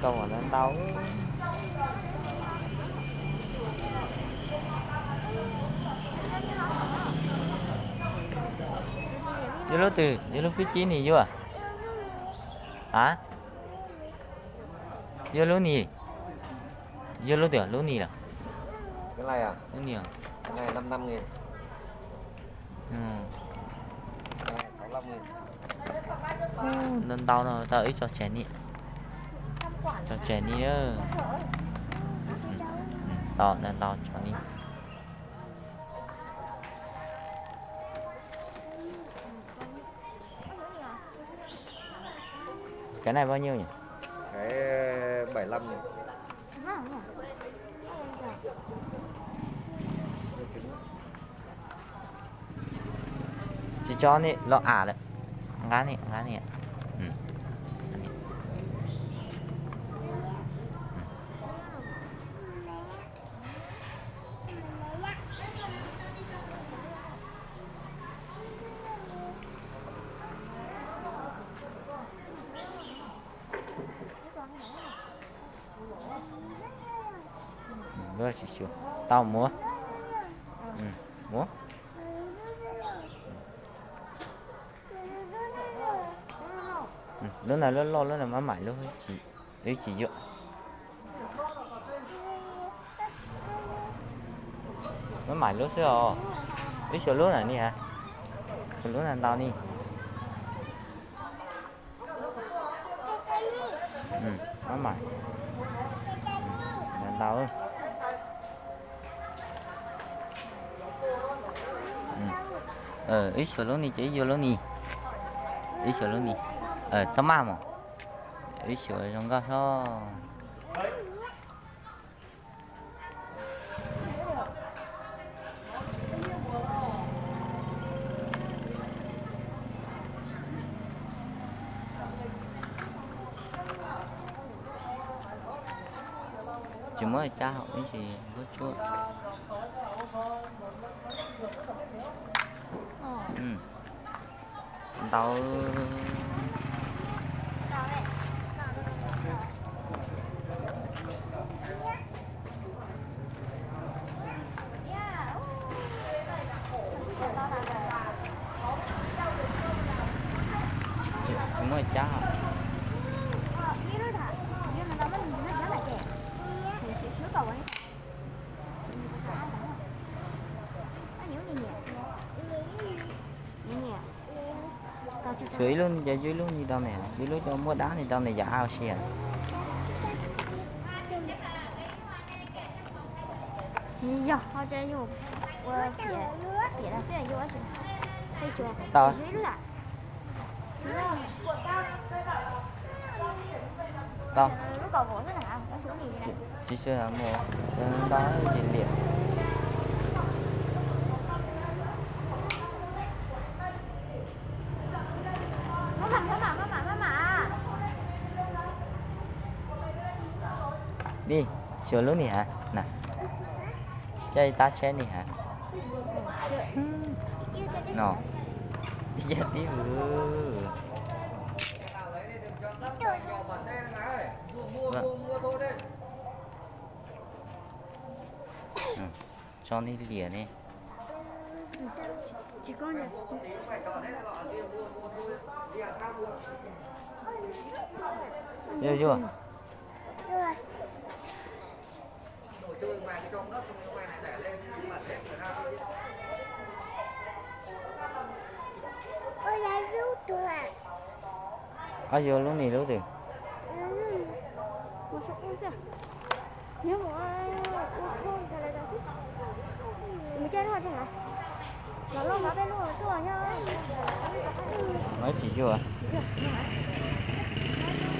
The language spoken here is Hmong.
Tau ntau. Yog lub twg, yog lub fib cib ni yuav? A, yog lub ni, yog lub twg, lub ni lawm? Lub ni. Ntau ntau no tau ib co tseg ni. Co tseg ni. Tau ntau ntau tso ni. Cái này bao nhiêu nhỉ? Cái bảy lăm nhỉ? Tsis tso ni, los am lawm. Nqa ni, nqa ni. Tsis xyuas, tau muab. Muab. Lub no loj loj, lub no maj mam, lub, wb tsis yuav. Maj mam lub xwb os. Wb xyuas lub na ni ha. Xyuas lub na ntau ni. Maj mam, ntau. Wb xyuas lub ni ces wb yuav lub ni. Wb xyuas lub ni. Txhob maj mos. Wb xyuas zoo nkauj hlob. Tsis muab cab hauv ib tsis muab tsuab. Ntau. Tsis muaj cab. Xyuas ib lub ni ces yuav ib lub ni rau nws, yuav lub coj muaj dab ni rau nws yam au si. Yog ho ces yus ua piam, piam los xwb yus ua si. Tau. Tau. Tsis xyuas mus, xyuas ntau ces liam. Ni, xyuas lub ni ha na. Coj ib tab tsheb ni ha. No, ib cag tib vwm. Tso ni liam ni. Yuav, yuav. Ab, yuav lub ni lub twg? Mas tsis yuav.